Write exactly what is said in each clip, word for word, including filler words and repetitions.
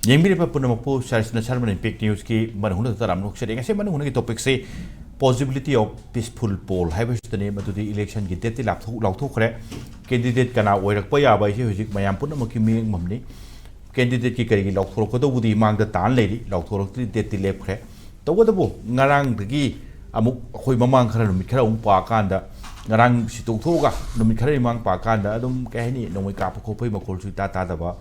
ꯌꯦꯡꯕꯤꯔꯤꯕ ꯄꯨꯝꯅꯃꯛꯄꯨ ꯁꯔꯁꯤꯅ ꯁꯔꯃꯟ ꯏꯝꯄꯦꯛ ꯅ꯭ꯌꯨꯁꯀꯤ ꯃꯅꯨꯡꯗ ꯇꯔꯥꯝꯅ ꯑꯣꯛꯆꯔꯤ꯫ ꯉꯁꯤ ꯃꯅꯨꯡꯒꯤ ꯇꯣꯄꯤꯛꯁꯤ possibility of peaceful poll ꯍꯥꯏꯕꯁꯤꯗꯅꯤ꯫ ꯃꯗꯨꯗꯤ ꯏꯂꯦꯛꯁꯟꯒꯤ ꯗꯦꯠꯇꯤ ꯂꯥꯞꯊꯣꯛ-, ꯂꯥꯎꯊꯣꯛꯈ꯭ꯔꯦ꯫ ꯀꯦꯟꯗꯤꯗꯦꯠ ꯀꯅꯥ ꯑꯣꯏꯔꯛꯄ ꯌꯥꯕ ꯍꯥꯏꯁꯤ ꯍꯧꯖꯤꯛ ꯃꯌꯥꯝ ꯄꯨꯝꯅꯃꯛꯀꯤ ꯃꯤꯠꯌꯦꯡꯐꯝꯅꯤ꯫ ꯀꯦꯟꯗꯤꯗꯦꯠꯀꯤ ꯀꯔꯤꯒꯤ ꯂꯥꯎꯊꯣꯔꯛꯀꯗꯧꯕꯗꯤ ꯃꯥꯡꯗ ꯇꯥꯟ ꯂꯩꯔꯤ, ꯂꯥꯎꯊꯣꯔꯛꯇ꯭ꯔꯤ, ꯗꯦꯠꯇꯤ ꯂꯦꯞꯈ꯭ꯔꯦ꯫ ꯇꯧꯕꯇꯕꯨ ꯉꯔꯥꯡꯗꯒꯤ ꯑꯃꯨꯛ ꯑꯩꯈꯣꯏ ꯃꯃꯥꯡ ꯈꯔ ꯅꯨꯃꯤꯠ ꯈꯔ ꯑꯃꯨꯛ ꯄꯥꯀꯥꯟꯗ, ꯉꯔꯥꯡ ꯁꯤ ꯇꯣꯛꯊꯣꯛꯑꯒ ꯅꯨꯃꯤꯠ ꯈꯔꯒꯤ ꯃꯃꯥꯡ ꯄꯥꯀꯥꯟꯗ ꯑꯗꯨꯝ ꯀꯩ ꯍꯥꯏꯅꯤ, ꯅꯣꯡꯃꯩ ꯀꯥꯞꯄ ꯈꯣꯠꯄꯒꯤ ꯃꯈꯣꯜꯁꯨ ꯏꯇꯥ ꯇꯥꯗꯕ,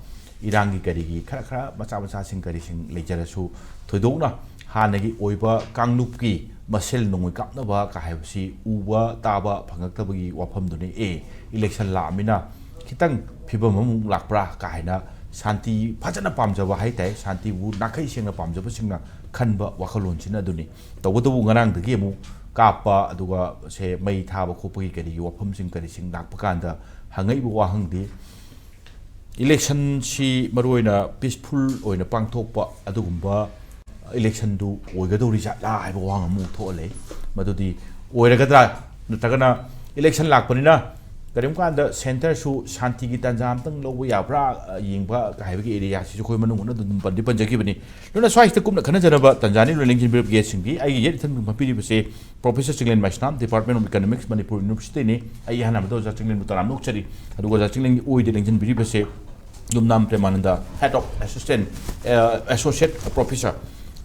ꯏꯔꯥꯡꯒꯤ ꯀꯔꯤꯒꯤ ꯈꯔ ꯈꯔ ꯃꯆꯥ ꯃꯆꯥꯁꯤꯡ ꯀꯔꯤꯁꯤꯡ ꯂꯩꯖꯔꯁꯨ, ꯊꯣꯏꯗꯣꯛꯅ ꯍꯥꯟꯅꯒꯤ ꯑꯣꯏꯕ ꯀꯥꯡꯂꯨꯞꯀꯤ ꯃꯁꯦꯜ ꯅꯣꯡꯃꯩ ꯀꯥꯞꯅꯕ ꯀꯥ ꯍꯥꯏꯕꯁꯤ ꯎꯕ ꯇꯥꯕ ꯐꯪꯉꯛꯇꯕꯒꯤ ꯋꯥꯐꯝꯗꯨꯅꯤ꯫ ꯑꯦ, ꯏꯂꯦꯛꯁꯟ ꯂꯥꯛꯑꯃꯤꯅ ꯈꯤꯇꯪ ꯐꯤꯕꯝ ꯑꯃꯃꯨꯛ ꯂꯥꯛꯄ꯭ꯔꯥ ꯀꯥ ꯍꯥꯏꯅ ꯁꯥꯟꯇꯤ ꯐꯖꯅ ꯄꯥꯝꯖꯕ ꯍꯥꯏ ꯇꯥꯏ, ꯁꯥꯟꯇꯤꯕꯨ ꯅꯥꯈꯩ ꯁꯦꯡꯅ ꯄꯥꯝꯖꯕꯁꯤꯡꯅ ꯈꯟꯕ ꯋꯥꯈꯜꯂꯣꯟꯁꯤꯅ ꯑꯗꯨꯅꯤ꯫ ꯇꯧꯕꯇꯕꯨ ꯉꯔꯥꯡꯗꯒꯤ ꯑꯃꯨꯛ ꯀꯥꯞꯄ, ꯑꯗꯨꯒ ꯁꯦ ꯃꯩ ꯊꯥꯕ ꯈꯣꯠꯄꯒꯤ ꯀꯔꯤꯒꯤ ꯋꯥꯐꯝꯁꯤꯡ ꯀꯔꯤꯁꯤꯡ ꯂꯥꯛꯄ ꯀꯥꯟꯗ ꯍꯪꯉꯛꯏꯕ ꯋꯥꯍꯪꯗꯤ, ꯏꯂꯦꯛꯁꯟꯁꯤ ꯃꯔꯨꯑꯣꯏꯅ ꯄꯤꯁꯐꯨꯜ ꯑꯣꯏꯅ ꯄꯥꯡꯊꯣꯛꯄ ꯑꯗꯨꯒꯨꯝꯕ ꯏꯂꯦꯛꯁꯟꯗꯨ ꯑꯣꯏꯒꯗꯧꯔꯤ ꯖꯥꯠꯂꯥ ꯍꯥꯏꯕ ꯋꯥꯍꯪ ꯑꯃꯨꯛ ꯊꯣꯛꯑ ꯂꯩ꯫ ꯃꯗꯨꯗꯤ ꯑꯣꯏꯔꯒꯗ꯭ꯔꯥ? ꯅꯠꯇ꯭ꯔꯒꯅ ꯏꯂꯦꯛꯁꯟ ꯂꯥꯛꯄꯅꯤꯅ ꯀꯔꯤꯒꯨꯝꯕ ꯀꯥꯟꯗ ꯁꯦꯟꯇꯔꯁꯨ ꯁꯥꯟꯇꯤꯒꯤ ꯇꯥꯟꯖꯥ ꯑꯃꯇꯪ ꯂꯧꯕ ꯌꯥꯕ꯭ꯔꯥ, ꯑ, ꯌꯦꯡꯕ ꯍꯥꯏꯕꯒꯤ ꯑꯦꯔꯤꯌꯥꯁꯤꯁꯨ ꯑꯩꯈꯣꯏ ꯃꯅꯨꯡ ꯍꯨꯠꯅ ꯑꯗꯨꯝ ꯄꯟꯗꯤ ꯄꯟꯖꯈꯤꯕꯅꯤ꯫ ꯑꯗꯨꯅ ꯁ꯭ꯋꯥꯏꯁꯤꯗ ꯀꯨꯞꯅ ꯈꯟꯅꯖꯅꯕ ꯇꯥꯟꯖꯥꯅꯤ ꯂꯣꯏꯅ ꯂꯦꯡꯁꯤꯟꯕꯤꯔꯕ ꯒꯦꯁꯁꯤꯡꯒꯤ ꯑꯩꯒꯤ ꯌꯦꯠ ꯏꯊꯪ ꯐꯝꯕꯤꯔꯤꯕꯁꯦ Professor Chinglen Meisnam, Department of Economics, Manipur University ꯅꯤ꯫ ꯑꯩ ꯑꯍꯥꯟꯕꯗ ꯑꯣꯖꯥ ꯆꯤꯡꯂꯦꯟꯕꯨ ꯇꯔꯥꯝꯅ ꯑꯣꯛꯆꯔꯤ꯫ ꯑꯗꯨꯒ ꯑꯣꯖꯥ ꯆꯤꯡꯂꯦꯟꯒꯤ ꯑꯣꯏꯗ ꯂꯦꯡꯁꯤꯟꯕꯤꯔꯤꯕꯁꯦ ꯌꯨꯝꯅꯥꯝ ꯄ꯭ꯔꯦꯃꯥꯅꯟꯗ, Head of Assistant, ꯑ, Associate Professor,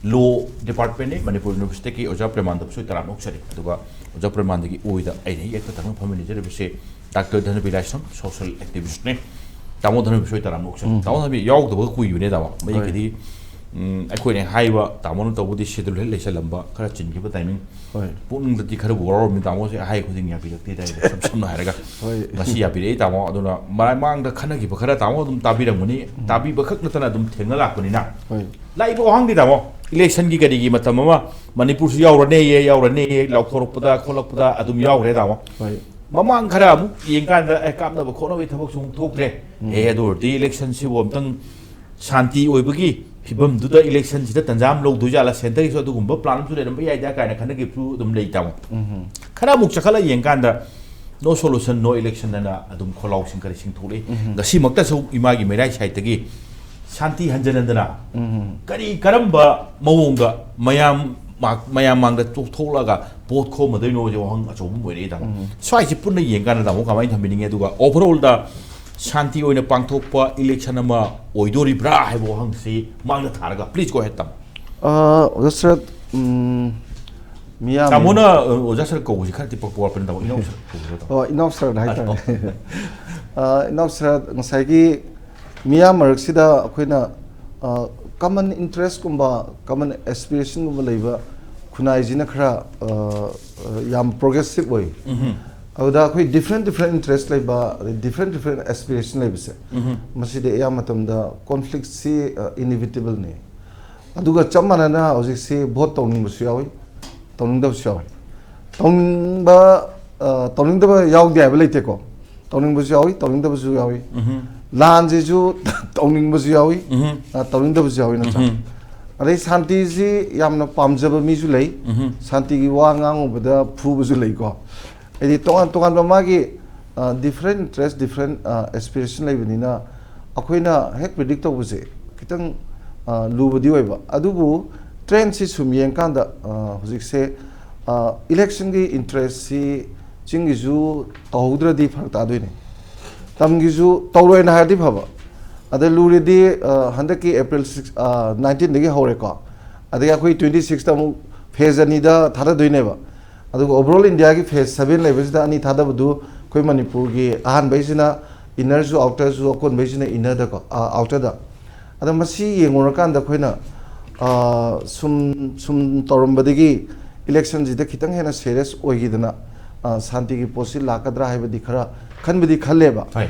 Law Department ꯅꯤ, ꯃꯅꯤꯄꯨꯔ ꯌꯨꯅꯤꯚꯔꯁꯤꯇꯤꯒꯤ ꯑꯣꯖꯥ ꯄ꯭ꯔꯦꯃꯥꯅꯟꯗꯕꯨꯁꯨ ꯑꯩ ꯇꯔꯥꯝꯅ ꯑꯣꯛꯆꯔꯤ꯫ ꯑꯗꯨꯒ ꯑꯣꯖꯥ ꯄ꯭ꯔꯦꯃꯥꯅꯟꯗꯒꯤ ꯑꯣꯏꯗ ꯑꯩꯅ ꯍꯦꯛ ꯌꯦꯛꯄ ꯊꯪꯅ ꯐꯝꯃꯤꯟꯅꯖꯔꯤꯕꯁꯦ ꯗꯥꯛꯇꯔ ꯙꯅꯕꯤ ꯂꯥꯏꯁ꯭ꯔꯝ, social activist ꯅꯤ꯫ ꯇꯥꯃꯣ ꯙꯅꯕꯤꯁꯨ ꯑꯩ ꯇꯔꯥꯝꯅ ꯑꯣꯛꯆꯔꯤ꯫ ꯎꯝ꯫ ꯇꯥꯃꯣ ꯙꯅꯕꯤ ꯌꯥꯎꯗꯕ ꯀꯨꯏꯕꯅꯦ ꯇꯥꯃꯣ꯫ ꯃꯌꯦꯛꯀꯤꯗꯤ, ꯎꯝ, ꯑꯩꯈꯣꯏꯅ ꯍꯥꯏꯕ ꯇꯥꯃꯣꯅ ꯇꯧꯕꯗꯤ schedule ꯍꯦꯛ ꯂꯩꯁꯜꯂꯝꯕ, ꯈꯔ ꯆꯤꯟꯈꯤꯕ timing꯫ ꯍꯣꯏ꯫ ꯄꯨꯛꯅꯤꯡꯗꯗꯤ ꯈꯔꯕꯨ ꯋꯥꯔꯧꯔꯝꯃꯤ ꯇꯥꯃꯣꯁꯦ, ꯑꯍꯥꯏ ꯈꯨꯗꯤꯡ ꯌꯥꯕꯤꯔꯛꯇꯦ ꯍꯥꯏꯔꯦ, ꯏꯁꯝ ꯁꯝꯅ ꯍꯥꯏꯔꯒ꯫ ꯍꯣꯏ꯫ ꯉꯁꯤ ꯌꯥꯕꯤꯔꯛꯏ ꯇꯥꯃꯣ꯫ ꯑꯗꯨꯅ ꯃꯃꯥꯡꯗ ꯈꯟꯅꯈꯤꯕ ꯈꯔ ꯇꯥꯃꯣ ꯑꯗꯨꯝ ꯇꯥꯕꯤꯔꯝꯒꯅꯤ꯫ ꯎꯝ꯫ ꯇꯥꯕꯤꯕ ꯈꯛ ꯅꯠꯇꯅ ꯑꯗꯨꯝ ꯊꯦꯡꯅ ꯂꯥꯛꯄꯅꯤꯅ꯫ ꯍꯣꯏ꯫ ꯂꯥꯛꯏꯕ ꯋꯥꯍꯪꯗꯤ ꯇꯥꯃꯣ, ꯏꯂꯦꯛꯁꯟꯒꯤ ꯀꯔꯤꯒꯤ ꯃꯇꯝ ꯑꯃ ꯃꯅꯤꯄꯨꯔꯁꯨ ꯌꯥꯎꯔꯅꯦꯌꯦ, ꯌꯥꯎꯔꯅꯦꯌꯦ ꯂꯥꯎꯊꯣꯔꯛꯄꯗ ꯈꯣꯠꯂꯛꯄꯗ ꯑꯗꯨꯝ ꯌꯥꯎꯈ꯭ꯔꯦ ꯇꯥꯃꯣ꯫ ꯍꯣꯏ꯫ ꯃꯃꯥꯡ ꯈꯔ ꯑꯃꯨꯛ ꯌꯦꯡꯀꯥꯟꯗ, ꯑꯦ, ꯀꯥꯞꯅꯕ ꯈꯣꯠꯅꯕꯒꯤ ꯊꯕꯛꯁꯨ ꯑꯃꯨꯛ ꯊꯣꯛꯇ꯭ꯔꯦ꯫ ꯎꯝ꯫ ꯑꯦ, ꯑꯗꯨ ꯑꯣꯏꯔꯗꯤ ꯏꯂꯦꯛꯁꯟꯁꯤꯕꯨ ꯑꯝꯇꯪ ꯁꯥꯟꯇꯤ ꯑꯣꯏꯕꯒꯤ ꯐꯤꯕꯝꯗꯨꯗ ꯏꯂꯦꯛꯁꯟꯁꯤꯗ ꯇꯟꯖꯥ ꯑꯃ ꯂꯧꯗꯣꯏꯖꯥꯠꯂ, ꯁꯦꯟꯇꯔꯒꯤꯁꯨ ꯑꯗꯨꯒꯨꯝꯕ plan ꯑꯃꯁꯨ ꯂꯩꯔꯝꯕ ꯌꯥꯏꯗ ꯀꯥꯏꯅ ꯈꯟꯅꯈꯤꯕꯁꯨ ꯑꯗꯨꯝ ꯂꯩ ꯇꯥꯃꯣ꯫ ꯎꯝ꯫ ꯈꯔ ꯑꯃꯨꯛ ꯆꯈꯠꯂ ꯌꯦꯡꯀꯥꯟꯗ no solution, no election ꯑꯅ ꯑꯗꯨꯝ ꯈꯣꯜꯂꯥꯎꯁꯤꯡ ꯀꯔꯤꯁꯤꯡ ꯊꯣꯛꯂꯛꯏ꯫ ꯎꯝ꯫ ꯉꯁꯤꯃꯛꯇꯁꯨ ꯏꯃꯥꯒꯤ ꯃꯩꯔꯥꯏ side ꯇꯒꯤ ꯁꯥꯟꯇꯤ ꯍꯟꯖꯟ ꯍꯟꯗꯅ ꯀꯔꯤ ꯀꯔꯝꯕ ꯃꯑꯣꯡꯗ ꯃꯌꯥꯝ ꯃꯥ- ꯃꯌꯥꯝ ꯃꯥꯡꯗ ꯊꯣꯛ- ꯊꯣꯛꯂꯛꯑꯒ ꯚꯣꯠ ꯈꯣꯝꯃꯗꯣꯏꯅꯣꯁꯦ ꯋꯥꯍꯪ ꯑꯆꯧꯕ ꯑꯃ ꯑꯣꯏꯔꯛꯏ, ꯇꯥꯃꯣ꯫ ꯁ꯭ꯋꯥꯏꯁꯦ ꯄꯨꯟꯅ ꯌꯦꯡꯀꯥꯟꯗ, ꯇꯥꯃꯣ, ꯀꯃꯥꯏꯅ ꯊꯝꯕꯤꯅꯤꯡꯉꯤ? ꯑꯗꯨꯒ overall ꯗ ꯁꯥꯟꯇꯤ ꯑꯣꯏꯅ ꯄꯥꯡꯊꯣꯛꯄ election ꯑꯃ ꯑꯣꯏꯗꯣꯔꯤꯕ꯭ꯔꯥ ꯍꯥꯏꯕ ꯋꯥꯍꯪꯁꯤ ꯃꯥꯡꯗ ꯊꯥꯔꯒ, please go ahead, ꯇꯥꯃꯣ꯫ ꯑ, ꯑꯣꯖꯥ ꯁꯔꯠ, ꯎꯝ, ꯃꯤꯌꯥꯝ ꯇꯥꯃꯣꯅ, ꯑ, ꯑꯣꯖꯥ ꯁꯔꯠ ꯀꯧꯕꯁꯤ ꯈꯔꯗꯤ ꯄꯛꯄ ꯋꯥꯠꯄꯅꯤ, ꯇꯥꯃꯣ, ꯏꯅꯥꯎ ꯁꯔꯠ ꯀꯧꯕꯤꯔꯣ, ꯇꯥꯃꯣ꯫ ꯑꯣ, ꯏꯅꯥꯎ ꯁꯔꯠ ꯍꯥꯏꯇꯥꯔꯦ꯫ ꯑ, ꯏꯅꯥꯎ ꯁꯔꯠ, ꯉꯁꯥꯏꯒꯤ ꯃꯤꯌꯥꯝ ꯃꯔꯛꯁꯤꯗ ꯑꯩꯈꯣꯏꯅ, ꯑ, common interest ꯀꯨꯝꯕ, common aspiration ꯒꯨꯝꯕ ꯂꯩꯕ ꯈꯨꯟꯅꯥꯏꯁꯤꯅ ꯈꯔ, ꯑ, ꯑ, ꯌꯥꯝ progressive ꯑꯣꯏ꯫ ꯑꯗꯨꯗ ꯑꯩꯈꯣꯏ different different interest ꯂꯩꯕ, ꯑꯗꯩ different different aspiration ꯂꯩꯕꯁꯦ, ꯃꯁꯤꯗꯤ ꯑꯌꯥꯝꯕ ꯃꯇꯝꯗ conflict ꯁꯤ, ꯑ, inevitable ꯅꯤ꯫ ꯑꯗꯨꯒ ꯆꯞ ꯃꯥꯟꯅꯅ ꯍꯧꯖꯤꯛꯁꯤ ꯚꯣꯠ ꯇꯧꯅꯤꯡꯕꯁꯨ ꯌꯥꯎꯏ, ꯇꯧꯅꯤꯡꯗꯕꯁꯨ ꯌꯥꯎꯏ꯫ ꯇꯧꯅꯤꯡꯕ, ꯑ, ꯇꯧꯅꯤꯡꯗꯕ ꯌꯥꯎꯗꯦ ꯍꯥꯏꯕ ꯂꯩꯇꯦꯀꯣ꯫ ꯇꯧꯅꯤꯡꯕꯁꯨ ꯌꯥꯎꯏ, ꯇꯧꯅꯤꯡꯗꯕꯁꯨ ꯌꯥꯎꯏ꯫ ꯂꯥꯟꯁꯤꯁꯨ ꯇꯧꯅꯤꯡꯕꯁꯨ ꯌꯥꯎꯏ, ꯑ, ꯇꯧꯅꯤꯡꯗꯕꯁꯨ ꯌꯥꯎꯏ, ꯅꯠꯇ꯭ꯔꯥ? ꯑꯗꯩ ꯁꯥꯟꯇꯤꯁꯤ ꯌꯥꯝꯅ ꯄꯥꯝꯖꯕ ꯃꯤꯁꯨ ꯂꯩ, ꯁꯥꯟꯇꯤꯒꯤ ꯋꯥ ꯉꯥꯡꯉꯨꯕꯗ ꯐꯨꯕꯁꯨ ꯂꯩꯀꯣ꯫ ꯍꯥꯏꯗꯤ ꯇꯣꯉꯥꯟ ꯇꯣꯉꯥꯟꯕ ꯃꯥꯒꯤ, ꯑ, different interest, different, ꯑ, aspiration ꯂꯩꯕꯅꯤꯅ ꯑꯩꯈꯣꯏꯅ ꯍꯦꯛ predict ꯇꯧꯕꯁꯦ ꯈꯤꯇꯪ, ꯑ, ꯂꯨꯕꯗꯤ ꯑꯣꯏꯕ꯫ ꯑꯗꯨꯕꯨ trend ꯁꯤ ꯁꯨꯝ ꯌꯦꯡꯀꯥꯟꯗ, ꯑ, ꯍꯧꯖꯤꯛꯁꯦ, ꯑ, election ꯒꯤ interest ꯁꯤ ꯆꯤꯡꯒꯤꯁꯨ ꯇꯧꯍꯧꯗ꯭ꯔꯗꯤ ꯐꯔꯛ ꯇꯥꯗꯣꯏꯅꯤ, ꯇꯝꯒꯤꯁꯨ ꯇꯧꯔꯣꯏꯅ ꯍꯥꯏꯔꯗꯤ ꯐꯕ꯫ ꯑꯗ ꯂꯨꯔꯗꯤ, ꯑ, ꯍꯟꯗꯛꯀꯤ April six, ꯑ, nineteen ꯗꯒꯤ ꯍꯧꯔꯦꯀꯣ꯫ ꯑꯗꯒꯤ ꯑꯩꯈꯣꯏ twenty six ꯇ ꯑꯃꯨꯛ phase ꯑꯅꯤꯗ ꯊꯥꯗꯗꯣꯏꯅꯦꯕ꯫ ꯑꯗꯨꯒ overall India ꯒꯤ phase seven ꯂꯩꯕꯁꯤꯗ ꯑꯅꯤ ꯊꯥꯗꯕꯗꯨ ꯑꯩꯈꯣꯏ ꯃꯅꯤꯄꯨꯔꯒꯤ ꯑꯍꯥꯟꯕꯩꯁꯤꯅ inner ꯁꯨ outer ꯁꯨ, ꯑꯀꯣꯟꯕꯩꯁꯤꯅ inner ꯗꯀꯣ, ꯑ, outer ꯗ꯫ ꯑꯗ ꯃꯁꯤ ꯌꯦꯡꯉꯨꯔꯀꯥꯟꯗ ꯑꯩꯈꯣꯏꯅ, ꯑ, ꯁꯨꯝ, ꯁꯨꯝ ꯇꯧꯔꯝꯕꯗꯒꯤ election ꯁꯤꯗ ꯈꯤꯇꯪ ꯍꯦꯟꯅ serious ꯑꯣꯏꯈꯤꯗꯅ, ꯑ, ꯁꯥꯟꯇꯤꯒꯤ ꯄꯣꯠꯁꯤ ꯂꯥꯛꯀꯗ꯭ꯔꯥ ꯍꯥꯏꯕꯗꯤ ꯈꯔ ꯈꯟꯕꯗꯤ ꯈꯜꯂꯦꯕ꯫ ꯍꯣꯏ꯫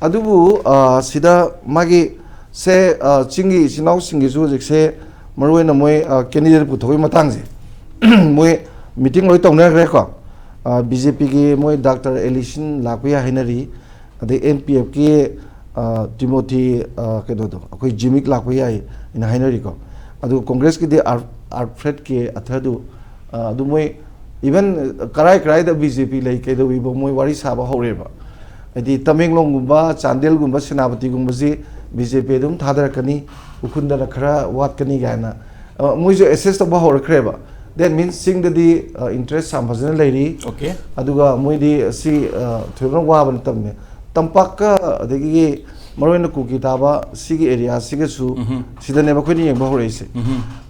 ꯑꯗꯨꯕꯨ, ꯑ, ꯁꯤꯗ ꯃꯥꯒꯤ ꯁꯦ, ꯑ, ꯆꯤꯡꯒꯤ ꯏꯆꯤꯟ ꯏꯅꯥꯎꯁꯤꯡꯒꯤꯁꯨ ꯍꯧꯖꯤꯛꯁꯦ ꯃꯔꯨꯑꯣꯏꯅ ꯃꯣꯏ, ꯑ, candidate ꯄꯨꯊꯣꯛꯄꯒꯤ ꯃꯇꯥꯡꯁꯦ ꯃꯣꯏ meeting ꯂꯣꯏ ꯇꯧꯅꯈ꯭ꯔꯦꯀꯣ꯫ ꯑ, B J P ꯒꯤ ꯃꯣꯏ Doctor Ellison ꯂꯥꯛꯄ ꯌꯥꯏ ꯍꯥꯏꯅꯔꯤ, ꯑꯗꯩ N P F ꯀꯤ, ꯑ, Timothy, ꯑ, ꯀꯩꯅꯣꯗꯣ, ꯑꯩꯈꯣꯏ ꯖꯤꯃꯤꯛ ꯂꯥꯛꯄ ꯌꯥꯏ ꯍꯥꯏꯅ ꯍꯥꯏꯅꯔꯤꯀꯣ꯫ ꯑꯗꯨꯒ Congress ꯀꯤꯗꯤ ꯑꯥꯜ-, Alfred K ꯑꯊꯔꯗꯨ, ꯑ, ꯑꯗꯨ ꯃꯣꯏ even ꯀꯔꯥꯏ ꯀꯔꯥꯏꯗ B J P ꯂꯩ ꯀꯩꯗꯧꯏꯕ ꯃꯣꯏ ꯋꯥꯔꯤ ꯁꯥꯕ ꯍꯧꯔꯦꯕ꯫ ꯍꯥꯏꯗꯤ ꯇꯃꯦꯡꯂꯣꯡꯒꯨꯝꯕ, ꯆꯥꯟꯗꯦꯜꯒꯨꯝꯕ, ꯁꯦꯅꯥꯄꯇꯤꯒꯨꯝꯕꯁꯤ ꯕꯤ ꯖꯦ ꯄꯤ ꯑꯗꯨꯝ ꯊꯥꯗꯔꯛꯀꯅꯤ, ꯎꯈ꯭ꯔꯨꯜꯗꯅ ꯈꯔ ꯋꯥꯠꯀꯅꯤ ꯀꯥꯏꯅ, ꯑ, ꯃꯣꯏꯁꯨ ꯑꯦꯁꯦꯁ ꯇꯧꯕ ꯍꯧꯔꯛꯈ꯭ꯔꯦꯕ꯫ That means ꯆꯤꯡꯗꯗꯤ, ꯑ, ꯏꯟꯇꯔꯦꯁ ꯌꯥꯝ ꯐꯖꯅ ꯂꯩꯔꯤ꯫ Okay. ꯑꯗꯨꯒ ꯃꯣꯏꯗꯤ ꯁꯤ, ꯑ, ꯊꯣꯏꯗꯣꯛꯅ ꯋꯥꯕ ꯅꯠꯇꯕꯅꯦ꯫ ꯇꯝꯄꯥꯛꯀ ꯑꯗꯒꯤ ꯃꯔꯨꯑꯣꯏꯅ ꯀꯨꯀꯤ ꯇꯥꯕ ꯁꯤꯒꯤ ꯑꯦꯔꯤꯌꯥꯁꯤꯒꯁꯨ ꯁꯤꯗꯅꯦꯕ ꯑꯩꯈꯣꯏꯅ ꯌꯦꯡꯕ ꯍꯧꯔꯛꯏꯁꯦ꯫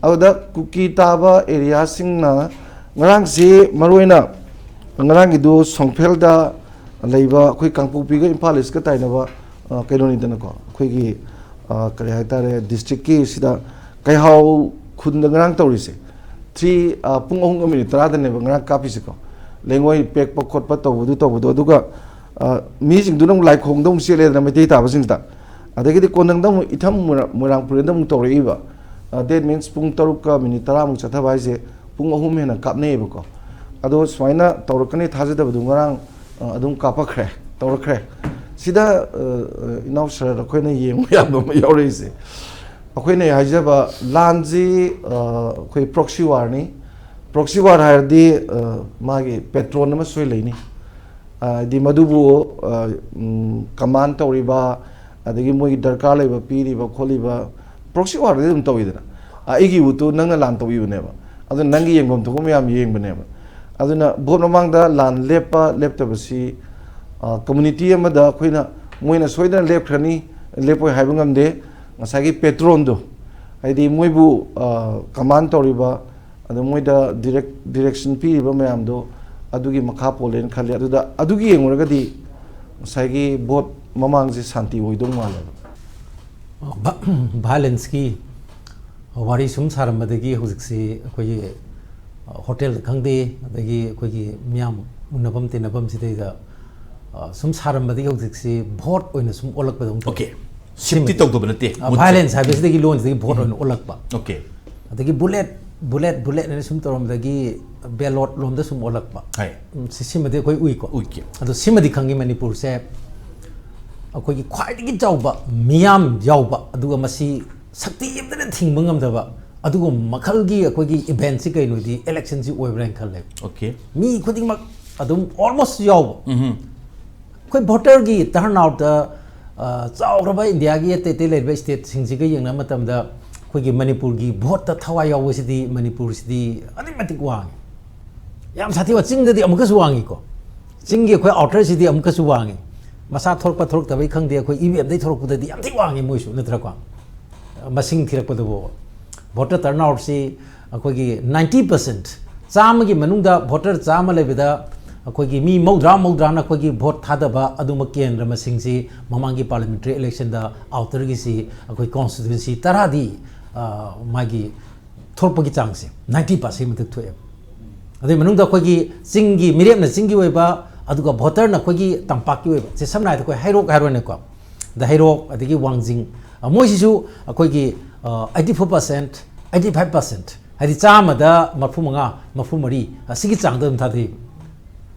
ꯑꯗꯨꯗ ꯀꯨꯀꯤ ꯇꯥꯕ ꯑꯦꯔꯤꯌꯥꯁꯤꯡꯅ ꯉꯔꯥꯡꯁꯤ ꯃꯔꯨꯑꯣꯏꯅ ꯉꯔꯥꯡꯒꯤꯗꯨ ꯁꯣꯡꯐꯦꯜꯗ ꯂꯩꯕ ꯑꯩꯈꯣꯏ ꯀꯥꯡꯄꯣꯛꯄꯤꯒ ꯏꯝꯐꯥꯜ ꯏꯁꯀ ꯇꯥꯏꯅꯕ, ꯑ, ꯀꯩꯅꯣꯅꯤꯗꯅꯀꯣ, ꯑꯩꯈꯣꯏꯒꯤ, ꯑ, ꯀꯔꯤ ꯍꯥꯏꯇꯥꯔꯦ, ꯗꯤꯁꯇ꯭ꯔꯤꯛꯀꯤ ꯁꯤꯗ ꯀꯩꯍꯥꯎ ꯈꯨꯟꯗ ꯉꯔꯥꯡ ꯇꯧꯔꯤꯁꯦ꯫ ꯊ꯭ꯔꯤ, ꯑ, ꯄꯨꯡ ꯑꯍꯨꯝꯒ ꯃꯤꯅꯤꯠ ꯇꯔꯥꯗꯅꯦꯕ ꯉꯔꯥꯡ ꯀꯥꯞꯄꯤꯁꯦꯀꯣ꯫ ꯂꯩꯉꯣꯏ ꯄꯦꯛꯄ ꯈꯣꯠꯄ ꯇꯧꯕꯗꯨ ꯇꯧꯕꯗꯣ, ꯑꯗꯨꯒ, ꯑ, ꯃꯤꯁꯤꯡꯗꯨꯅ ꯑꯃꯨꯛ ꯂꯥꯏꯈꯣꯡꯗ ꯑꯃꯨꯛ ꯆꯦꯜꯂꯦꯗꯅ, ꯃꯩꯇꯩ ꯇꯥꯕꯁꯤꯡꯁꯤꯗ꯫ ꯑꯗꯒꯤꯗꯤ ꯀꯣꯟꯅꯪꯗ ꯑꯃꯨꯛ ꯏꯊꯝ ꯃꯣꯏꯔꯥꯡ, ꯃꯣꯏꯔꯥꯡ ꯄꯨꯔꯦꯟꯗ ꯑꯃꯨꯛ ꯇꯧꯔꯛꯏꯕ꯫ ꯑ, that means ꯄꯨꯡ ꯇꯔꯨꯛꯀ ꯃꯤꯅꯤꯠ ꯇꯔꯥꯃꯨꯛ ꯆꯠꯊꯕ ꯍꯥꯏꯁꯦ ꯄꯨꯡ ꯑꯍꯨꯝ ꯍꯦꯟꯅ ꯀꯥꯞꯅꯩꯌꯦꯕꯀꯣ꯫ ꯑꯗꯣ ꯁꯨꯃꯥꯏꯅ ꯇꯧꯔꯛꯀꯅꯤ ꯊꯥꯖꯗꯕꯗꯨ ꯉꯔꯥꯡ, ꯑ, ꯑꯗꯨꯝ ꯀꯥꯞꯄꯛꯈ꯭ꯔꯦ, ꯇꯧꯔꯛꯈ꯭ꯔꯦ꯫ ꯁꯤꯗ, ꯑ, ꯑ, ꯏꯅꯥꯎ ꯁꯔ ꯑꯩꯈꯣꯏꯅ ꯌꯦꯡꯕ ꯌꯥꯕ ꯑꯃ ꯌꯥꯎꯔꯛꯏꯁꯦ꯫ ꯑꯩꯈꯣꯏꯅ ꯍꯥꯏꯖꯕ ꯂꯥꯟꯁꯤ, ꯑ, ꯑꯩꯈꯣꯏ proxy warꯅꯤ꯫ Proxy war ꯍꯥꯏꯔꯗꯤ, ꯑ, ꯃꯥꯒꯤ ꯄꯦꯇ꯭ꯔꯣꯟ ꯑꯃ ꯁꯣꯏ ꯂꯩꯅꯤ꯫ ꯑ, ꯍꯥꯏꯗꯤ ꯃꯗꯨꯕꯨ, ꯑ, ꯎꯝ, ꯀꯃꯥꯟ ꯇꯧꯔꯤꯕ, ꯑꯗꯒꯤ ꯃꯣꯏꯒꯤ ꯗꯔꯀꯥꯔ ꯂꯩꯕ ꯄꯤꯔꯤꯕ ꯈꯣꯠꯂꯤꯕ, proxy warꯗꯤ ꯑꯗꯨꯝ ꯇꯧꯋꯤꯗꯅ꯫ ꯑ, ꯑꯩꯒꯤ ꯌꯨꯠꯇꯨ ꯅꯪꯅ ꯂꯥꯟ ꯇꯧꯕꯤꯕꯅꯦꯕ꯫ ꯑꯗꯨꯅ ꯅꯪꯒꯤ ꯌꯦꯡꯐꯝ ꯊꯣꯛꯄ ꯃꯌꯥꯝ ꯌꯦꯡꯕꯅꯦꯕ꯫ ꯑꯗꯨꯅ ꯚꯣꯠ ꯃꯃꯥꯡꯗ ꯂꯥꯟ ꯂꯦꯞꯄ ꯂꯦꯞꯇꯕꯁꯤ, ꯑ, ꯀꯝꯃꯨꯅꯤꯇꯤ ꯑꯃꯗ ꯑꯩꯈꯣꯏꯅ ꯃꯣꯏꯅ ꯁꯣꯏꯗꯅ ꯂꯦꯞꯈ꯭ꯔꯅꯤ, ꯂꯦꯞꯄꯣꯏ ꯍꯥꯏꯕ ꯉꯝꯗꯦ꯫ ꯉꯁꯥꯏꯒꯤ ꯄꯦꯇ꯭ꯔꯣꯟꯗꯣ, ꯍꯥꯏꯗꯤ ꯃꯣꯏꯕꯨ, ꯑ, ꯀꯃꯥꯟ ꯇꯧꯔꯤꯕ, ꯑꯗ ꯃꯣꯏꯗ ꯗꯤꯔꯦꯛ-, ꯗꯤꯔꯦꯛꯁꯟ ꯄꯤꯔꯤꯕ ꯃꯌꯥꯝꯗꯣ ꯑꯗꯨꯒꯤ ꯃꯈꯥ ꯄꯣꯜꯂꯦꯅ ꯈꯜꯂꯤ꯫ ꯑꯗꯨꯗ ꯑꯗꯨꯒꯤ ꯌꯦꯡꯉꯨꯔꯒꯗꯤ ꯉꯁꯥꯏꯒꯤ ꯚꯣꯠ ꯃꯃꯥꯡꯁꯦ ꯁꯥꯟꯇꯤ ꯑꯣꯏꯗꯧ ꯃꯥꯜꯂꯦꯕ꯫ ꯚꯥ-, ꯚꯥꯏꯂꯦꯟꯁꯀꯤ ꯋꯥꯔꯤ ꯁꯨꯝ ꯁꯥꯔꯝꯕꯗꯒꯤ ꯍꯧꯖꯤꯛꯁꯤ ꯑꯩꯈꯣꯏꯒꯤ, ꯑ, ꯍꯣꯇꯦꯜꯗ ꯈꯪꯗꯦ, ꯑꯗꯒꯤ ꯑꯩꯈꯣꯏꯒꯤ ꯃꯤꯌꯥꯝ ꯎꯅꯐꯝ ꯇꯤꯟꯅꯐꯝ ꯁꯤꯗꯩꯗ, ꯑ, ꯁꯨꯝ ꯁꯥꯔꯝꯕꯗꯒꯤ ꯍꯧꯖꯤꯛꯁꯤ ꯚꯣꯠ ꯑꯣꯏꯅ ꯁꯨꯝ ꯑꯣꯜꯂꯛꯄꯗꯧꯅ ꯇꯧꯋꯤ꯫ Okay. ꯁꯤꯞꯇꯤ ꯇꯧꯗꯕ ꯅꯠꯇꯦ, ꯑ, ꯃꯨꯠꯁꯦ꯫ ꯚꯥꯏꯂꯦꯟꯁ ꯍꯥꯏꯕꯁꯤꯗꯒꯤ ꯂꯣꯟꯁꯤꯗꯒꯤ ꯚꯣꯠ ꯑꯣꯏꯅ ꯑꯣꯜꯂꯛꯄ꯫ Okay. ꯑꯗꯒꯤ ꯕꯨꯂꯦꯠ ꯕꯨꯂꯦꯠ ꯕꯨꯂꯦꯠ ꯍꯥꯏꯅ ꯁꯨꯝ ꯇꯧꯔꯝꯕꯗꯒꯤ ꯕꯦꯂꯣꯠ ꯂꯣꯝꯗ ꯁꯨꯝ ꯑꯣꯜꯂꯛꯄ꯫ ꯍꯥꯏ꯫ ꯎꯝ, ꯁꯤ-, ꯁꯤꯃꯗꯤ ꯑꯩꯈꯣꯏ ꯎꯏꯀꯣ꯫ ꯎꯏꯀꯦ꯫ ꯑꯗꯣ ꯁꯤꯃꯗꯤ ꯈꯪꯉꯤ, ꯃꯅꯤꯄꯨꯔꯁꯦ ꯑꯩꯈꯣꯏꯒꯤ ꯈ꯭ꯋꯥꯏꯗꯒꯤ ꯆꯥꯎꯕ ꯃꯤꯌꯥꯝ ꯌꯥꯎꯕ, ꯑꯗꯨꯒ ꯃꯁꯤ ꯁꯛꯇꯤ ꯑꯃꯠꯇꯅ ꯊꯤꯡꯕ ꯉꯝꯗꯕ ꯑꯗꯨꯒꯨꯝꯕ ꯃꯈꯜꯒꯤ ꯑꯩꯈꯣꯏꯒꯤ ꯏꯚꯦꯟꯠꯁꯤ ꯀꯩꯅꯣꯗꯤ ꯏꯂꯦꯛꯁꯟꯁꯤ ꯑꯣꯏꯕ꯭ꯔꯥ ꯍꯥꯏꯅ ꯈꯜꯂꯦ꯫ Okay. ꯃꯤ ꯈꯨꯗꯤꯡꯃꯛ ꯑꯗꯨꯝ ꯑꯣꯜꯃꯣꯁ ꯌꯥꯎꯕ꯫ ꯎꯝ꯫ ꯑꯩꯈꯣꯏ ꯚꯣꯇꯔꯒꯤ ꯇꯔꯟ ꯑꯥꯎꯠꯇ ꯑ, ꯆꯥꯎꯈ꯭ꯔꯕ ꯏꯟꯗꯤꯌꯥꯒꯤ ꯑꯇꯩ ꯑꯇꯩ ꯂꯩꯔꯤꯕ ꯁ꯭ꯇꯦꯠꯁꯤꯡꯁꯤꯒ ꯌꯦꯡꯅꯕ ꯃꯇꯝꯗ ꯑꯩꯈꯣꯏꯒꯤ ꯃꯅꯤꯄꯨꯔꯒꯤ ꯚꯣꯠꯇ ꯊꯋꯥꯏ ꯌꯥꯎꯕꯁꯤꯗꯤ ꯃꯅꯤꯄꯨꯔꯁꯤꯗꯤ ꯑꯗꯨꯛꯀꯤ ꯃꯇꯤꯛ ꯋꯥꯡꯉꯤ꯫ ꯌꯥꯝ ꯁꯥꯊꯤꯕ ꯆꯤꯡꯗꯗꯤ ꯑꯃꯨꯛꯀꯁꯨ ꯋꯥꯡꯉꯤꯀꯣ꯫ ꯆꯤꯡꯒꯤ ꯑꯩꯈꯣꯏ ꯑꯥꯎꯇꯔꯁꯤꯗꯤ ꯑꯃꯨꯛꯀꯁꯨ ꯋꯥꯡꯉꯤ꯫ ꯃꯁꯥ ꯊꯣꯛꯂꯛꯄ ꯊꯣꯛꯂꯛꯇꯕꯩ ꯈꯪꯗꯦ, ꯑꯩꯈꯣꯏ ꯏ ꯚꯤ ꯑꯦꯝꯗꯩ ꯊꯣꯛꯂꯛꯄꯗꯗꯤ ꯌꯥꯝ ꯊꯤ ꯋꯥꯡꯉꯤ ꯃꯣꯏꯁꯨ, ꯅꯠꯇ꯭ꯔꯀꯣ? ꯃꯁꯤꯡ ꯊꯤꯔꯛꯄꯗꯕꯨ ꯚꯣꯇꯔ ꯇꯔꯟ ꯑꯥꯎꯠꯁꯤ ꯑꯩꯈꯣꯏꯒꯤ ꯅꯥꯏꯟꯇꯤ ꯄꯥꯔꯁꯦꯟꯠ, ꯆꯥꯝꯃꯒꯤ ꯃꯅꯨꯡꯗ ꯚꯣꯇꯔ ꯆꯥꯝꯃ ꯂꯩꯕꯗ ꯑꯩꯈꯣꯏꯒꯤ ꯃꯤ ꯃꯧꯗ꯭ꯔꯥ, ꯃꯧꯗ꯭ꯔꯥꯅ ꯑꯩꯈꯣꯏꯒꯤ ꯚꯣꯠ ꯊꯥꯗꯕ ꯑꯗꯨꯝꯕ ꯀꯦꯟꯗ꯭ꯔ ꯃꯁꯤꯡꯁꯤ ꯃꯃꯥꯡꯒꯤ ꯄꯥꯔꯂꯤꯌꯥꯃꯦꯟꯇꯔꯤ ꯏꯂꯦꯛꯁꯟꯗ ꯑꯥꯎꯇꯔꯒꯤꯁꯤ ꯑꯩꯈꯣꯏ ꯀꯣꯟꯁꯇꯤꯇ꯭ꯋꯦꯟꯁꯤ ꯇꯔꯥꯗꯤ, ꯑ, ꯃꯥꯒꯤ ꯊꯣꯛꯄꯒꯤ ꯆꯥꯡꯁꯦ ꯅꯥꯏꯟꯇꯤ ꯄꯥꯔꯁꯦꯟꯠ ꯃꯊꯛ ꯊꯣꯛꯑꯦꯕ꯫ ꯑꯗꯨꯏ ꯃꯅꯨꯡꯗ ꯑꯩꯈꯣꯏꯒꯤ ꯆꯤꯡꯒꯤ ꯃꯤꯔꯦꯞꯅ ꯆꯤꯡꯒꯤ ꯑꯣꯏꯕ, ꯑꯗꯨꯒ ꯚꯣꯇꯔꯅ ꯑꯩꯈꯣꯏꯒꯤ ꯇꯝꯄꯥꯛꯀꯤ ꯑꯣꯏꯕ, ꯁꯦ, ꯁꯝꯅ ꯍꯥꯏꯔꯕꯗ ꯑꯩꯈꯣꯏ ꯍꯩꯔꯣꯛ ꯍꯥꯏꯔꯣꯅꯦꯀꯣ, ꯑꯗ ꯍꯩꯔꯣꯛ ꯑꯗꯒꯤ ꯋꯥꯡꯖꯤꯡ, ꯑ, ꯃꯣꯏꯁꯤꯁꯨ ꯑꯩꯈꯣꯏꯒꯤ, ꯑ, eighty four percent, eighty five percent, ꯍꯥꯏꯗꯤ ꯆꯥꯝꯃꯗ ꯃꯔꯤꯐꯨ ꯃꯉꯥ, ꯃꯔꯤꯐꯨ ꯃꯔꯤ, ꯑ, ꯁꯤꯒꯤ ꯆꯥꯡꯗ ꯑꯗꯨꯝ ꯊꯥꯗꯩ꯫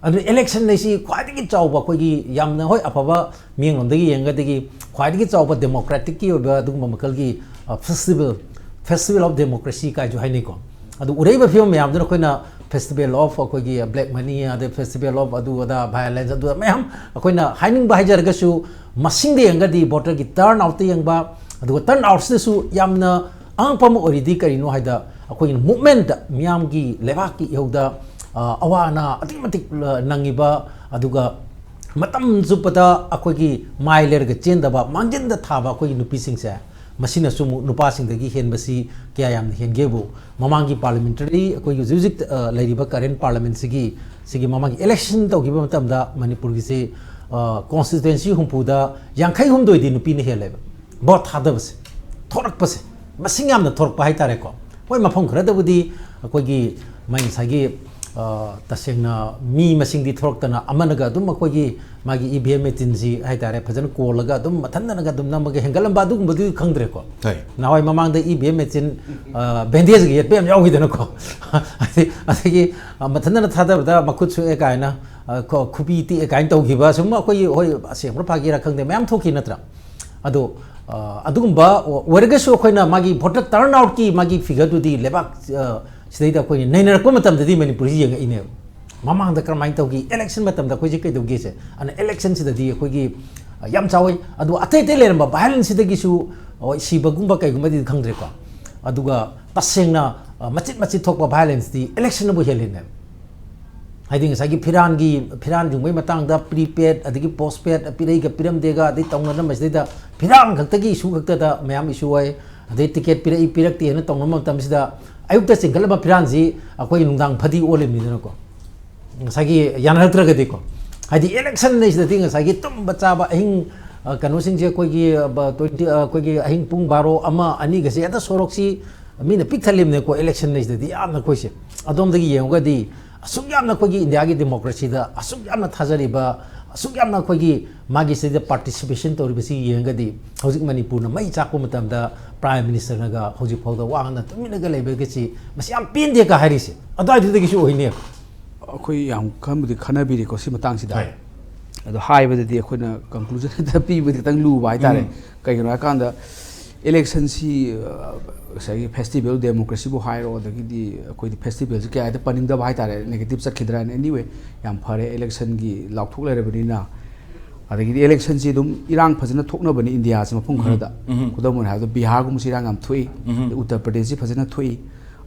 ꯑꯗꯨ ꯏꯂꯦꯛꯁꯟ ꯍꯥꯏꯁꯤ ꯈ꯭ꯋꯥꯏꯗꯒꯤ ꯆꯥꯎꯕ, ꯑꯩꯈꯣꯏꯒꯤ ꯌꯥꯝꯅ, ꯍꯣꯏ, ꯑꯐꯕ ꯃꯤꯠꯌꯦꯡꯂꯣꯝꯗꯒꯤ ꯌꯦꯡꯉꯒꯗꯤ ꯈ꯭ꯋꯥꯏꯗꯒꯤ ꯆꯥꯎꯕ ꯗꯦꯃꯣꯀ꯭ꯔꯦꯇꯤꯛꯀꯤ ꯑꯣꯏꯕ ꯑꯗꯨꯒꯨꯝꯕ ꯃꯈꯜꯒꯤ, ꯑ, ꯐꯦꯁꯇꯤꯚꯦꯜ, festival of democracy ꯀꯥꯏꯁꯨ ꯍꯥꯏꯅꯩꯀꯣ꯫ ꯑꯗꯨ ꯎꯔꯛꯏꯕ ꯐꯤꯕꯝ ꯃꯌꯥꯝꯗꯨꯅ ꯑꯩꯈꯣꯏꯅ festival of ꯑꯩꯈꯣꯏꯒꯤ black money, ꯑꯗꯩ festival of ꯑꯗꯨ ꯑꯗꯥ, violence, ꯑꯗꯨ ꯑꯗꯥ ꯃꯌꯥꯝ ꯑꯩꯈꯣꯏꯅ ꯍꯥꯏꯅꯤꯡꯕ ꯍꯥꯏꯖꯔꯒꯁꯨ, ꯃꯁꯤꯡꯗ ꯌꯦꯡꯉꯒꯗꯤ, ꯚꯣꯇꯔꯒꯤ ꯇꯔꯟ ꯑꯥꯎꯠꯇ ꯌꯦꯡꯕ, ꯑꯗꯨꯒ ꯇꯔꯟ ꯑꯥꯎꯠꯁꯤꯗꯁꯨ ꯌꯥꯝꯅ ꯑꯉꯛꯄ ꯑꯃ ꯑꯣꯏꯔꯤꯗꯤ ꯀꯔꯤꯅꯣ ꯍꯥꯏꯗ, ꯑꯩꯈꯣꯏꯒꯤ ꯃꯨꯞꯃꯦꯟꯠꯇ, ꯃꯤꯌꯥꯝꯒꯤ, ꯂꯩꯕꯥꯛꯀꯤ ꯏꯍꯧꯗ, ꯑ, ꯑꯋꯥ ꯑꯅꯥ ꯑꯗꯨꯛꯀꯤ ꯃꯇꯤꯛ, ꯑ, ꯅꯪꯉꯤꯕ, ꯑꯗꯨꯒ ꯃꯇꯝ ꯆꯨꯞꯄꯗ ꯑꯩꯈꯣꯏꯒꯤ ꯃꯥꯏ ꯂꯩꯔꯒ ꯆꯦꯟꯗꯕ, ꯃꯥꯡꯖꯤꯟꯗ ꯊꯥꯕ ꯑꯩꯈꯣꯏꯒꯤ ꯅꯨꯄꯤꯁꯤꯡꯁꯦ, ꯃꯁꯤꯅꯁꯨ ꯑꯃꯨꯛ ꯅꯨꯄꯥꯁꯤꯡꯗꯒꯤ ꯍꯦꯟꯕꯁꯤ ꯀꯌꯥ ꯌꯥꯝꯅ ꯍꯦꯟꯒꯦꯕꯨ, ꯃꯃꯥꯡꯒꯤ ꯄꯥꯔꯂꯤꯌꯥꯃꯦꯟꯇꯔꯤ, ꯑꯩꯈꯣꯏꯒꯤ ꯍꯧꯖꯤꯛ ꯍꯧꯖꯤꯛ, ꯑ, ꯂꯩꯔꯤꯕ ꯀꯔꯦꯟ ꯄꯥꯔꯂꯤꯌꯥꯃꯦꯟꯁꯤꯒꯤ, ꯁꯤꯒꯤ ꯃꯃꯥꯡꯒꯤ ꯏꯂꯦꯛꯁꯟ ꯇꯧꯈꯤꯕ ꯃꯇꯝꯗ ꯃꯅꯤꯄꯨꯔꯒꯤꯁꯤ, ꯑ, ꯀꯣꯟꯁꯇꯤꯇ꯭ꯋꯦꯟꯁꯤ ꯍꯨꯝꯐꯨꯗ ꯌꯥꯡꯈꯩ ꯍꯨꯝꯗꯣꯏꯗꯤ ꯅꯨꯄꯤꯅ ꯍꯦꯜꯂꯦꯕ꯫ ꯚꯣꯠ ꯊꯥꯗꯕꯁꯦ, ꯊꯣꯔꯛꯄꯁꯦ, ꯃꯁꯤꯡ ꯌꯥꯝꯅ ꯊꯣꯔꯛꯄ ꯍꯥꯏꯇꯥꯔꯦꯀꯣ꯫ ꯍꯣꯏ, ꯃꯐꯝ ꯈꯔꯗꯕꯨꯗꯤ ꯑꯩꯈꯣꯏꯒꯤ ꯃꯥꯏ ꯉꯁꯥꯏꯒꯤ, ꯑ, ꯇꯁꯦꯡꯅ ꯃꯤ ꯃꯁꯤꯡꯗꯤ ꯊꯣꯔꯛꯇꯅ, ꯑꯃꯅꯒ ꯑꯗꯨꯝ ꯑꯩꯈꯣꯏꯒꯤ ꯃꯥꯒꯤ ꯏ ꯚꯤ ꯑꯦꯝ ꯃꯦꯆꯤꯟꯁꯤ ꯍꯥꯏꯇꯥꯔꯦ, ꯐꯖꯅ ꯀꯣꯜꯂꯒ ꯑꯗꯨꯝ ꯃꯊꯟꯇꯅꯒ ꯑꯗꯨꯝ ꯅꯝꯃꯒ ꯍꯦꯟꯒꯠꯂꯝꯕ ꯑꯗꯨꯒꯨꯝꯕꯗꯨꯗꯤ ꯈꯪꯗ꯭ꯔꯦꯀꯣ꯫ ꯍꯣꯏ꯫ ꯅꯍꯥꯟꯋꯥꯏ ꯃꯃꯥꯡꯗ ꯏ ꯚꯤ ꯑꯦꯝ ꯃꯦꯆꯤꯟ, ꯑ, ꯕꯦꯟꯗꯦꯖꯒ ꯌꯦꯠꯄ ꯌꯥꯝ ꯌꯥꯎꯈꯤꯗꯅꯀꯣ꯫ ꯑꯗꯒꯤ, ꯑꯗꯒꯤ, ꯑ, ꯃꯊꯟꯇꯅ ꯊꯥꯗꯕꯗ ꯃꯈꯨꯠ ꯁꯣꯛꯑꯦ ꯀꯥꯏꯅ, ꯑ, ꯈꯣ-, ꯈꯨꯕꯤ ꯇꯦꯛꯑꯦ ꯀꯥꯏꯅ ꯇꯧꯈꯤꯕ, ꯁꯨꯝ ꯑꯩꯈꯣꯏꯒꯤ, ꯍꯣꯏ, ꯑꯁꯦꯡꯕ꯭ꯔꯥ ꯐꯥꯒꯤꯔꯥ ꯈꯪꯗꯦ, ꯃꯌꯥꯝ ꯊꯣꯛꯈꯤ ꯅꯠꯇ꯭ꯔꯥ? ꯑꯗꯣ, ꯑ, ꯑꯗꯨꯒꯨꯝꯕ ꯑꯣꯏꯔꯒꯁꯨ ꯑꯩꯈꯣꯏꯅ ꯃꯥꯒꯤ ꯚꯣꯇꯔ ꯇꯔꯟ ꯑꯥꯎꯠꯀꯤ ꯃꯥꯒꯤ ꯐꯤꯒꯔꯗꯨꯗꯤ ꯂꯩꯕꯥꯛ, ꯑ, ꯁꯤꯗꯩꯗ ꯑꯩꯈꯣꯏꯅ ꯅꯩꯅꯔꯛꯄ ꯃꯇꯝꯗꯗꯤ ꯃꯅꯤꯄꯨꯔꯁꯤ ꯌꯦꯡꯉꯛꯏꯅꯦꯕ꯫ ꯃꯃꯥꯡꯗ ꯀꯔꯝꯍꯥꯏꯅ ꯇꯧꯈꯤ, ꯏꯂꯦꯛꯁꯟ ꯃꯇꯝꯗ ꯑꯩꯈꯣꯏꯁꯦ ꯀꯩꯗꯧꯒꯦꯁꯦ? ꯑꯗꯨꯅ ꯏꯂꯦꯛꯁꯟꯁꯤꯗꯗꯤ ꯑꯩꯈꯣꯏꯒꯤ, ꯌꯥꯝ ꯆꯥꯎꯋꯤ꯫ ꯑꯗꯨ ꯑꯇꯩ ꯑꯇꯩ ꯂꯩꯔꯝꯕ violence ꯁꯤꯗꯒꯤꯁꯨ, ꯍꯣꯏ, ꯁꯤꯕꯒꯨꯝꯕ ꯀꯩꯒꯨꯝꯕꯗꯤ ꯈꯪꯗ꯭ꯔꯦꯀꯣ꯫ ꯑꯗꯨꯒ ꯇꯁꯦꯡꯅ, ꯑ, ꯃꯆꯤꯠ ꯃꯆꯤꯠ ꯊꯣꯛꯄ violence ꯇꯤ election ꯅꯕꯨ ꯍꯦꯜꯂꯤꯅꯦ꯫ ꯍꯥꯏꯗꯤ ꯉꯁꯥꯏꯒꯤ ꯐꯤꯔꯥꯟꯒꯤ, ꯐꯤꯔꯥꯟ ꯌꯨꯡꯕꯒꯤ ꯃꯇꯥꯡꯗ prepaid ꯑꯗꯒꯤ postpaid ꯄꯤꯔꯛꯏꯒ ꯄꯤꯔꯝꯗꯦꯒ ꯑꯗꯩ ꯇꯧꯅꯔꯝꯕꯁꯤꯗꯩꯗ ꯐꯤꯔꯥꯟ ꯈꯛꯇꯒꯤ issue ꯈꯛꯇꯗ ꯃꯌꯥꯝ issue ꯑꯣꯏ꯫ ꯑꯗꯩ ticket ꯄꯤꯔꯛꯏ ꯄꯤꯔꯛꯇꯦꯅ ꯇꯧꯅꯕ ꯃꯇꯝꯁꯤꯗ ꯑꯌꯨꯛꯇ ꯆꯤꯡꯈꯠꯂꯝꯕ ꯐꯤꯔꯥꯟꯁꯤ ꯑꯩꯈꯣꯏ ꯅꯨꯡꯗꯥꯡ ꯐꯗꯤ ꯑꯣꯜꯂꯤꯕꯅꯤꯗꯅꯀꯣ꯫ ꯉꯁꯥꯏꯒꯤ ꯌꯥꯅꯔꯛꯇ꯭ꯔꯒꯗꯤꯀꯣ, ꯍꯥꯏꯗꯤ election ꯍꯥꯏꯁꯤꯗꯗꯤ ꯉꯁꯥꯏꯒꯤ ꯇꯨꯝꯕ ꯆꯥꯕ ꯑꯍꯤꯡ, ꯑ, ꯀꯩꯅꯣꯁꯤꯡꯁꯦ ꯑꯩꯈꯣꯏꯒꯤ, ꯑ, ꯕ-, twenty, ꯑ, ꯑꯩꯈꯣꯏꯒꯤ ꯑꯍꯤꯡ ꯄꯨꯡ ꯕꯥꯔꯣ, ꯑꯃ, ꯑꯅꯤꯒꯁꯦ ꯍꯦꯛꯇ ꯁꯣꯔꯣꯛꯁꯤ ꯃꯤꯅ ꯄꯤꯛ ꯊꯜꯂꯤꯕꯅꯦꯀꯣ election ꯍꯥꯏꯁꯤꯗꯗꯤ ꯌꯥꯝꯅ ꯑꯩꯈꯣꯏꯁꯦ꯫ ꯑꯗꯣꯝꯗꯒꯤ ꯌꯦꯡꯉꯨꯒꯗꯤ ꯑꯁꯨꯛ ꯌꯥꯝꯅ ꯑꯩꯈꯣꯏꯒꯤ ꯏꯟꯗꯤꯌꯥꯒꯤ democracy ꯗ ꯑꯁꯨꯛ ꯌꯥꯝꯅ ꯊꯥꯖꯔꯤꯕ, ꯑꯁꯨꯛ ꯌꯥꯝꯅ ꯑꯩꯈꯣꯏꯒꯤ ꯃꯥꯒꯤ ꯁꯤꯗ participation ꯇꯧꯔꯤꯕꯁꯤ ꯌꯦꯡꯉꯒꯗꯤ ꯍꯧꯖꯤꯛ ꯃꯅꯤꯄꯨꯔꯅ ꯃꯩ ꯆꯥꯛꯄ ꯃꯇꯝꯗ Prime Minister ꯅꯒ ꯍꯧꯖꯤꯛ ꯐꯥꯎꯗ ꯋꯥ ꯉꯥꯡꯅ ꯇꯨꯃꯤꯟꯅꯒ ꯂꯩꯕꯒꯤꯁꯤ ꯃꯁꯤ ꯌꯥꯝ ꯄꯦꯟꯗꯦꯒ ꯍꯥꯏꯔꯤꯁꯦ ꯑꯗꯨꯋꯥꯏꯗꯨꯗꯒꯤꯁꯨ ꯑꯣꯏꯅꯦꯕ꯫ ꯑꯩꯈꯣꯏ ꯌꯥꯝ ꯈꯟꯕꯨꯗꯤ ꯈꯟꯅꯕꯤꯔꯤꯀꯣ ꯁꯤ ꯃꯇꯥꯡꯁꯤꯗ꯫ ꯍꯣꯏ꯫ ꯑꯗꯣ ꯍꯥꯏꯕꯗꯗꯤ ꯑꯩꯈꯣꯏꯅ conclusion ꯍꯦꯛꯇ ꯄꯤꯕꯗꯤ ꯈꯤꯇꯪ ꯂꯨꯕ ꯍꯥꯏꯇꯥꯔꯦ꯫ ꯎꯝ꯫ ꯀꯩꯒꯤꯅꯣ ꯍꯥꯏꯀꯥꯟꯗ election ꯁꯤ, ꯑ, ꯉꯁꯥꯏꯒꯤ festival democracy ꯕꯨ ꯍꯥꯏꯔꯣ, ꯑꯗꯒꯤꯗꯤ ꯑꯩꯈꯣꯏꯗꯤ festival ꯁꯤ ꯀꯌꯥ ꯍꯦꯛꯇ ꯄꯟꯅꯤꯡꯗꯕ ꯍꯥꯏꯇꯥꯔꯦ, negative ꯆꯠꯈꯤꯗ꯭ꯔꯥꯅ꯫ Anyway, ꯌꯥꯝ ꯐꯔꯦ election ꯒꯤ ꯂꯥꯎꯊꯣꯛ ꯂꯩꯔꯕꯅꯤꯅ꯫ ꯑꯗꯒꯤꯗꯤ election ꯁꯤ ꯑꯗꯨꯝ ꯏꯔꯥꯡ ꯐꯖꯅ ꯊꯣꯛꯅꯕꯅꯤ ꯏꯟꯗꯤꯌꯥꯁꯦ ꯃꯐꯝ ꯎꯝ꯫ ꯈꯔꯗ꯫ ꯎꯝ꯫ ꯈꯨꯗꯝ ꯑꯣꯏꯅ ꯍꯥꯏꯔꯕꯗ ꯕꯤꯍꯥꯔꯒꯨꯝꯕꯁꯤ ꯏꯔꯥꯡ ꯌꯥꯝ ꯊꯣꯛꯏ꯫ ꯎꯝ꯫ ꯎꯠꯇꯔ ꯄ꯭ꯔꯗꯦꯁꯁꯤ ꯐꯖꯅ ꯊꯣꯛꯏ꯫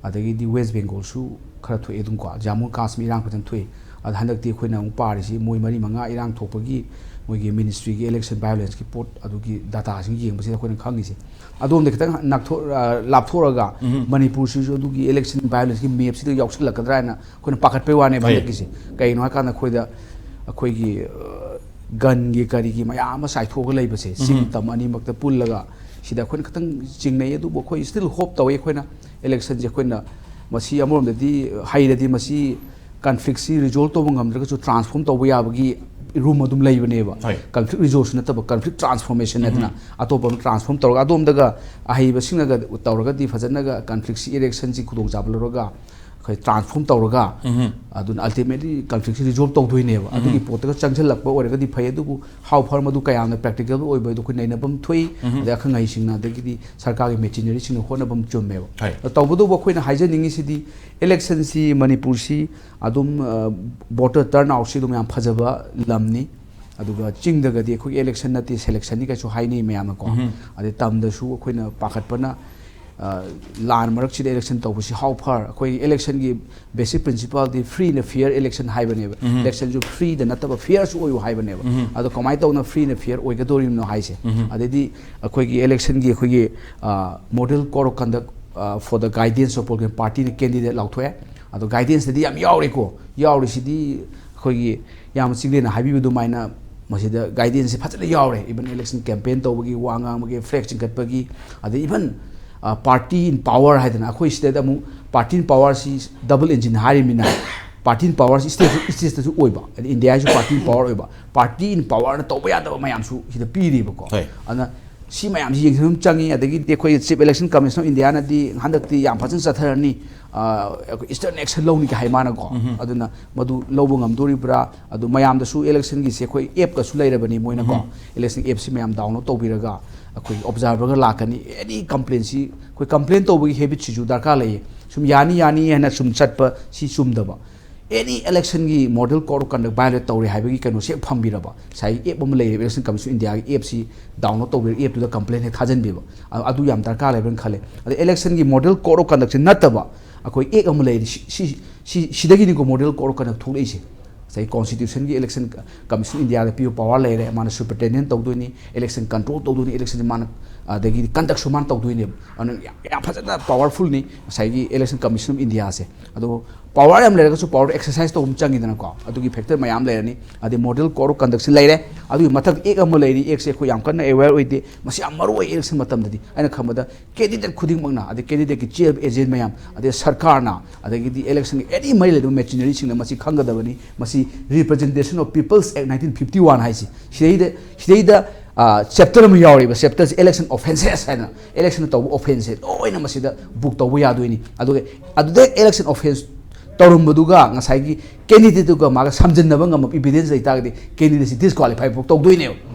ꯑꯗꯒꯤꯗꯤ West Bengal ꯁꯨ ꯈꯔ ꯊꯣꯛꯑꯦ ꯑꯗꯨꯝꯀꯣ, ꯖꯃꯨ ꯀꯥꯁꯃꯤꯔ ꯏꯔꯥꯡ ꯐꯖꯅ ꯊꯣꯛꯑꯦ꯫ ꯑꯗ ꯍꯟꯗꯛꯇꯤ ꯑꯩꯈꯣꯏꯅ ꯑꯃꯨꯛ ꯄꯥꯔꯤꯁꯤ ꯃꯣꯏ ꯃꯔꯤ ꯃꯉꯥ ꯏꯔꯥꯡ ꯊꯣꯛꯄꯒꯤ ꯃꯣꯏꯒꯤ ministry ꯒꯤ election violence ꯀꯤ ꯄꯣꯠ ꯑꯗꯨꯒꯤ data ꯁꯤꯡ ꯌꯦꯡꯕꯁꯤꯗ ꯑꯩꯈꯣꯏꯅ ꯈꯪꯉꯤꯁꯦ꯫ ꯑꯗꯣꯝꯗ ꯈꯤꯇꯪ ꯅꯥꯛꯊꯣꯛ-, ꯑ, ꯂꯥꯞꯊꯣꯛꯑꯒ ꯎꯝ꯫ ꯃꯅꯤꯄꯨꯔꯁꯤꯁꯨ ꯑꯗꯨꯒꯤ election violence ꯀꯤ map ꯁꯤꯗ ꯌꯥꯎꯁꯤꯜꯂꯛꯀꯗ꯭ꯔꯥ ꯍꯥꯏꯅ ꯑꯩꯈꯣꯏꯅ ꯄꯥꯈꯠꯄꯩ ꯋꯥꯅꯦꯕ ꯍꯣꯏ꯫ ꯍꯟꯗꯛꯀꯤꯁꯦ꯫ ꯀꯩꯒꯤꯅꯣ ꯍꯥꯏꯀꯥꯟꯗ ꯑꯩꯈꯣꯏꯗ, ꯑꯩꯈꯣꯏꯒꯤ, ꯑ, gun ꯒꯤ ꯀꯔꯤꯒꯤ ꯃꯌꯥꯝ ꯑꯃ ꯆꯥꯏꯊꯣꯛꯑꯒ ꯂꯩꯕꯁꯦ, ꯁꯤꯡ ꯎꯝ꯫ ꯇꯝ ꯑꯅꯤꯃꯛꯇ ꯄꯨꯜꯂꯒ ꯁꯤꯗ ꯑꯩꯈꯣꯏꯅ ꯈꯤꯇꯪ ꯆꯤꯡꯅꯩ꯫ ꯑꯗꯨꯕꯨ ꯑꯩꯈꯣꯏ still hope ꯇꯧꯋꯤ꯫ ꯑꯩꯈꯣꯏꯅ election ꯁꯦ ꯑꯩꯈꯣꯏꯅ ꯃꯁꯤ ꯑꯃꯔꯣꯝꯗꯗꯤ ꯍꯩꯔꯗꯤ ꯃꯁꯤ conflict ꯁꯤ resolve ꯇꯧꯕ ꯉꯝꯗ꯭ꯔꯒꯁꯨ transform ꯇꯧꯕ ꯌꯥꯕꯒꯤ room ꯑꯗꯨꯝ ꯂꯩꯕꯅꯦꯕ꯫ ꯍꯣꯏ꯫ Conflict resolution ꯅꯠꯇꯕ conflict transformation ꯍꯥꯏꯗꯅ ꯎꯝ꯫ ꯑꯇꯣꯞꯄ ꯑꯃ transform ꯇꯧꯔꯒ ꯑꯗꯣꯝꯗꯒ ꯑꯍꯩꯕꯁꯤꯡꯅꯒ ꯇꯧꯔꯒꯗꯤ ꯐꯖꯅꯒ conflict ꯁꯤ election ꯁꯤ ꯈꯨꯗꯣꯡꯆꯥꯕ ꯂꯧꯔꯒ ꯑꯩꯈꯣꯏ transform ꯇꯧꯔꯒ ꯎꯝ꯫ ꯑꯗꯨꯅ ultimately conflict ꯁꯤ resolve ꯇꯧꯗꯣꯏꯅꯦꯕ꯫ ꯎꯝ꯫ ꯑꯗꯨꯒꯤ ꯄꯣꯠꯇꯒ ꯆꯪꯁꯤꯜꯂꯛꯄ ꯑꯣꯏꯔꯒꯗꯤ ꯐꯩ, ꯑꯗꯨꯕꯨ how far ꯃꯗꯨ ꯀꯌꯥꯝꯅ practical ꯑꯣꯏꯕ ꯍꯥꯏꯗꯣ ꯑꯩꯈꯣꯏ ꯅꯩꯅꯐꯝ ꯊꯣꯛꯏ꯫ ꯎꯝ꯫ ꯑꯗꯩ ꯑꯈꯪ ꯑꯍꯩꯁꯤꯡꯅ ꯑꯗꯒꯤꯗꯤ ꯁꯔꯀꯥꯔꯒꯤ machinery ꯁꯤꯡꯅ ꯍꯣꯠꯅꯐꯝ ꯆꯨꯝꯃꯦꯕ꯫ ꯍꯣꯏ꯫ ꯇꯧꯕꯇꯕꯨ ꯑꯩꯈꯣꯏꯅ ꯍꯥꯏꯖꯅꯤꯡꯉꯤꯁꯤꯗꯤ election ꯁꯤ ꯃꯅꯤꯄꯨꯔꯁꯤ ꯑꯗꯨꯝ, ꯑ, voter turnout ꯁꯤ ꯑꯗꯨꯝ ꯌꯥꯝ ꯐꯖꯕ ꯂꯝꯅꯤ꯫ ꯑꯗꯨꯒ ꯆꯤꯡꯗꯒꯗꯤ ꯑꯩꯈꯣꯏꯒꯤ election ꯅꯠꯇꯦ, selection ꯅꯤ ꯀꯩꯁꯨ ꯍꯥꯏꯅꯩ ꯃꯌꯥꯝꯅꯀꯣ꯫ ꯑꯗꯩ ꯇꯝꯗꯁꯨ ꯑꯩꯈꯣꯏꯅ ꯄꯥꯈꯠꯄꯅ, ꯑ, ꯂꯥꯟ ꯃꯔꯛꯁꯤꯗ election ꯇꯧꯕꯁꯤ how far? ꯑꯩꯈꯣꯏ election ꯒꯤ basic principle D free and fair election ꯍꯥꯏꯕꯅꯦꯕ꯫ Election ꯁꯨ free ꯗ ꯅꯠꯇꯕ fair ꯁꯨ ꯑꯣꯏꯌꯨ ꯍꯥꯏꯕꯅꯦꯕ꯫ ꯑꯗꯣ ꯀꯃꯥꯏꯅ ꯇꯧꯅ free and fair ꯑꯣꯏꯒꯗꯧꯔꯤꯕꯅꯣ ꯍꯥꯏꯁꯦ? ꯑꯗꯩꯗꯤ ꯑꯩꯈꯣꯏꯒꯤ election ꯒꯤ ꯑꯩꯈꯣꯏꯒꯤ, ꯑ, model code of conduct, ꯑ, for the guidance of political party ꯅ candidate ꯂꯥꯎꯊꯣꯛꯑꯦ꯫ ꯑꯗꯣ guidance ꯇꯗꯤ ꯌꯥꯝ ꯌꯥꯎꯔꯦꯀꯣ꯫ ꯌꯥꯎꯔꯤꯁꯤꯗꯤ ꯑꯩꯈꯣꯏꯒꯤ ꯏꯌꯥꯝꯕ ꯆꯤꯡꯂꯦꯟꯅ ꯍꯥꯏꯕꯤꯕ ꯑꯗꯨꯃꯥꯏꯅ ꯃꯁꯤꯗ guidance ꯁꯦ ꯐꯖꯅ ꯌꯥꯎꯔꯦ꯫ Even election campaign ꯇꯧꯕꯒꯤ, ꯋꯥ ꯉꯥꯡꯕꯒꯤ, flag ꯆꯤꯡꯈꯠꯄꯒꯤ, ꯑꯗꯩ even, ꯑ, party in power ꯍꯥꯏꯗꯅ ꯑꯩꯈꯣꯏ ꯁꯤꯗ ꯑꯃꯨꯛ party in power ꯁꯤ double engine ꯍꯥꯏꯔꯤꯃꯤꯅ party in power ꯁꯤ state, state ꯇꯁꯨ ꯑꯣꯏꯕ, ꯑꯗꯩ India ꯁꯨ party in power ꯑꯣꯏꯕ, party in power ꯅ ꯇꯧꯕ ꯌꯥꯗꯕ ꯃꯌꯥꯝꯁꯨ ꯁꯤꯗ ꯄꯤꯔꯤꯕꯀꯣ꯫ ꯍꯣꯏ꯫ ꯑꯗꯨꯅ ꯁꯤ ꯃꯌꯥꯝꯁꯤ ꯌꯦꯡꯁꯤꯟꯕ ꯑꯃ ꯆꯪꯉꯤ꯫ ꯑꯗꯒꯤꯗꯤ ꯑꯩꯈꯣꯏ Chief Election Commission of India ꯅꯗꯤ ꯍꯟꯗꯛꯇꯤ ꯌꯥꯝ ꯐꯖꯅ ꯆꯠꯊꯔꯅꯤ, ꯑ, ꯑꯩꯈꯣꯏ stern action ꯂꯧꯅꯤ ꯀ ꯍꯥꯏ ꯃꯥꯅꯀꯣ꯫ ꯑꯗꯨꯅ ꯃꯗꯨ ꯂꯧꯕ ꯉꯝꯗꯣꯔꯤꯕ꯭ꯔꯥ? ꯑꯗꯨ ꯃꯌꯥꯝꯗꯁꯨ election ꯒꯤꯁꯦ ꯑꯩꯈꯣꯏ app ꯀꯁꯨ ꯂꯩꯔꯕꯅꯤ ꯃꯣꯏꯅꯀꯣ꯫ Election app ꯁꯤ ꯃꯌꯥꯝ download ꯇꯧꯕꯤꯔꯒ ꯑꯩꯈꯣꯏ observer ꯒ ꯂꯥꯛꯀꯅꯤ꯫ Any complaint ꯁꯤ ꯑꯩꯈꯣꯏ complain ꯇꯧꯕꯒꯤ habit ꯁꯤꯁꯨ ꯗꯔꯀꯥꯔ ꯂꯩꯌꯦ꯫ ꯁꯨꯝ ꯌꯥꯅꯤ ꯌꯥꯅꯤ ꯍꯥꯏꯅ ꯁꯨꯝ ꯆꯠꯄ ꯁꯤ ꯆꯨꯝꯗꯕ꯫ Any election ꯒꯤ model code of conduct violate ꯇꯧꯔꯦ ꯍꯥꯏꯕꯒꯤ ꯀꯩꯅꯣꯁꯦ ꯍꯦꯛ ꯐꯪꯕꯤꯔꯕ, ꯉꯁꯥꯏꯒꯤ app ꯑꯃ ꯂꯩꯔꯦ, Election Commission of India ꯒꯤ app ꯁꯤ download ꯇꯧꯕꯤꯔꯒ app ꯇꯨꯗ complaint ꯍꯦꯛ ꯊꯥꯖꯤꯟꯕꯤꯕ꯫ ꯑ-, ꯑꯗꯨ ꯌꯥꯝ ꯗꯔꯀꯥꯔ ꯂꯩꯕ꯭ꯔꯅ ꯈꯜꯂꯦ꯫ ꯑꯗꯩ election ꯒꯤ model code of conduct ꯁꯤ ꯅꯠꯇꯕ ꯑꯩꯈꯣꯏ act ꯑꯃ ꯂꯩꯔꯤ, ꯁꯤ, ꯁꯤ, ꯁꯤ, ꯁꯤꯗꯒꯤꯅꯤꯀꯣ model code of conduct ꯊꯣꯛꯂꯛꯏꯁꯦ꯫ ꯉꯁꯥꯏ constitution ꯒꯤ Election Commission of India ꯗ ꯄꯤꯕ power ꯂꯩꯔꯦ, ꯃꯥꯅ superintendent ꯇꯧꯗꯣꯏꯅꯤ, election control ꯇꯧꯗꯣꯏꯅꯤ, election ꯁꯦ ꯃꯥꯅ, ꯑꯗꯒꯤꯗꯤ conduct ꯁꯨ ꯃꯥꯅ ꯇꯧꯗꯣꯏꯅꯦꯕ꯫ ꯑꯗꯨꯅ ꯌꯥꯝ, ꯌꯥꯝ ꯐꯖꯅ powerful ꯅꯤ ꯉꯁꯥꯏꯒꯤ Election Commission of India ꯁꯦ꯫ ꯑꯗꯣ power ꯌꯥꯝ ꯂꯩꯔꯒꯁꯨ power exercise ꯇꯧꯕ ꯑꯃ ꯆꯪꯉꯤꯗꯅꯀꯣ, ꯑꯗꯨꯒꯤ factor ꯃꯌꯥꯝ ꯂꯩꯔꯅꯤ꯫ ꯑꯗꯩ model code of conduct ꯁꯤ ꯂꯩꯔꯦ, ꯑꯗꯨꯒꯤ ꯃꯊꯛ act ꯑꯃ ꯂꯩꯔꯤ, act ꯁꯦ ꯑꯩꯈꯣꯏ ꯌꯥꯝ ꯀꯟꯅ aware ꯑꯣꯏꯗꯦ, ꯃꯁꯤ ꯌꯥꯝ ꯃꯔꯨ ꯑꯣꯏ election ꯃꯇꯝꯗꯗꯤ꯫ ꯑꯩꯅ ꯈꯟꯕꯗ candidate ꯈꯨꯗꯤꯡꯃꯛꯅ, ꯑꯗꯩ candidate ꯀꯤ ꯆꯦꯜꯂꯤꯕ agent ꯃꯌꯥꯝ, ꯑꯗꯩ ꯁꯔꯀꯥꯔꯅ, ꯑꯗꯒꯤꯗꯤ election ꯒꯤ any ꯃꯔꯤ ꯂꯩꯅꯕ machinery ꯁꯤꯡꯅ ꯃꯁꯤ ꯈꯪꯒꯗꯕꯅꯤ꯫ ꯃꯁꯤ Representation of People's Act nineteen fifty one ꯍꯥꯏꯁꯤ, ꯁꯤꯗꯩꯗ, ꯁꯤꯗꯩꯗ, ꯑ, chapter ꯑꯃ ꯌꯥꯎꯔꯤꯕ, chapter ꯁꯤ election offences ꯍꯥꯏꯅ, election ꯇꯧꯕ offence ꯁꯦ ꯂꯣꯏꯅ ꯃꯁꯤꯗ book ꯇꯧꯕ ꯌꯥꯗꯣꯏꯅꯤ꯫ ꯑꯗꯨꯒ ꯑꯗꯨꯗ election offence ꯇꯧꯔꯝꯕꯗꯨꯒ ꯉꯁꯥꯏꯒꯤ candidate ꯇꯨꯒ ꯃꯥꯒ ꯁꯝꯖꯤꯟꯅꯕ ꯉꯝꯕ evidence ꯂꯩꯇꯥꯔꯒꯗꯤ candidate ꯁꯤ disqualify ꯐꯥꯎ ꯇꯧꯗꯣꯏꯅꯦꯕ꯫